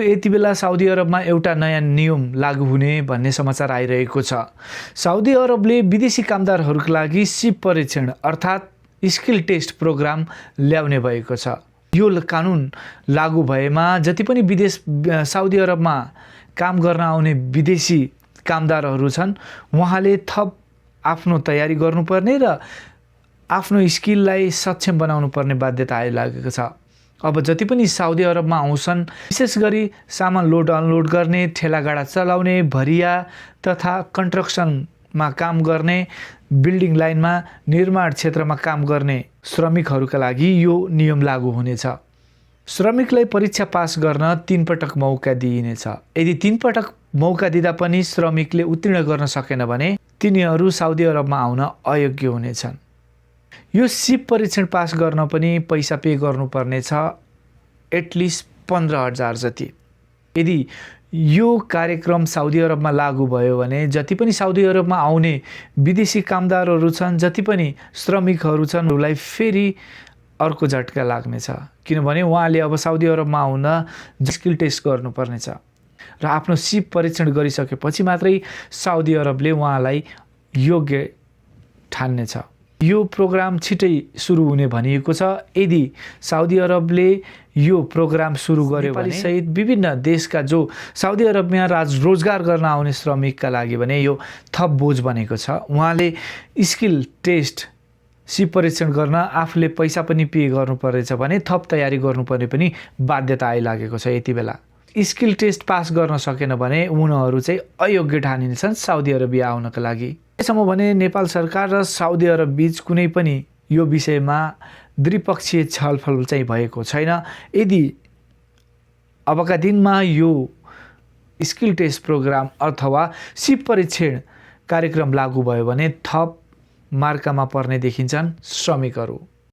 यति बेला साउदी अरबमा एउटा नयाँ नियम लागू हुने भन्ने समाचार आइरहेको छ। साउदी अरबले विदेशी कामदारहरूका लागि सिप परीक्षण अर्थात् स्किल टेस्ट प्रोग्राम ल्याउने भएको छ। यो कानुन लागू भएमा जति पनि साउदी अरबमा काम गर्न आउने विदेशी कामदारहरू छन् उहाँले थप आफ्नो तयारी गर्नुपर्ने र आफ्नो स्किललाई सक्षम बनाउनु पर्ने बाध्यता आइलागेको छ। अब जति पनि साउदी अरबमा आउँछन् विशेष गरी सामान लोड अनलोड गर्ने, ठेलागाडा चलाउने, भरिया तथा कन्स्ट्रक्सनमा काम गर्ने, बिल्डिङ लाइनमा निर्माण क्षेत्रमा काम गर्ने श्रमिकहरूका लागि यो नियम लागू हुनेछ। श्रमिकलाई परीक्षा पास गर्न 3 पटक मौका दिइनेछ। यदि 3 पटक मौका दिँदा पनि श्रमिकले उत्तीर्ण गर्न सकेन भने तिनीहरू साउदी अरबमा आउन अयोग्य हुनेछन्। यो सिप परीक्षण पास गर्न पनि पैसा पे गर्नुपर्नेछ, एटलिस्ट 15,000 जति। यदि यो कार्यक्रम साउदी अरबमा लागू भयो भने जति पनि साउदी अरबमा आउने विदेशी कामदारहरू छन्, जति पनि श्रमिकहरू छन्, उनीहरूलाई फेरि अर्को झट्का लाग्नेछ। किनभने उहाँले अब साउदी अरबमा आउन स्किल टेस्ट गर्नुपर्नेछ र आफ्नो सिप परीक्षण गरिसकेपछि मात्रै साउदी अरबले उहाँलाई योग्य ठान्नेछ। यो प्रोग्राम छिटै सुरु हुने भनिएको छ। यदि साउदी अरबले यो प्रोग्राम सुरु गर्यो भने सहित विभिन्न देशका जो साउदी अरबमा रोजगार गर्न आउने श्रमिकका लागि भने यो थप बोझ बनेको छ। उहाँले स्किल टेस्ट सिप परीक्षण गर्न आफूले पैसा पनि पे गर्नुपर्नेछ भने थप तयारी गर्नुपर्ने पनि बाध्यता आइलागेको छ। यति बेला स्किल टेस्ट पास गर्न सकेन भने उनीहरू चाहिँ अयोग्य ठानिनेछन् साउदी अरबिया आउनका लागि। यसम्म भने नेपाल सरकार र साउदी अरब बीच कुनै पनि यो विषयमा द्विपक्षीय छलफल चाहिँ भएको छैन। यदि अबका दिनमा यो स्किल टेस्ट प्रोग्राम अथवा सिप परीक्षण कार्यक्रम लागू भयो भने थप मार्कामा पर्ने देखिन्छन् श्रमिकहरू।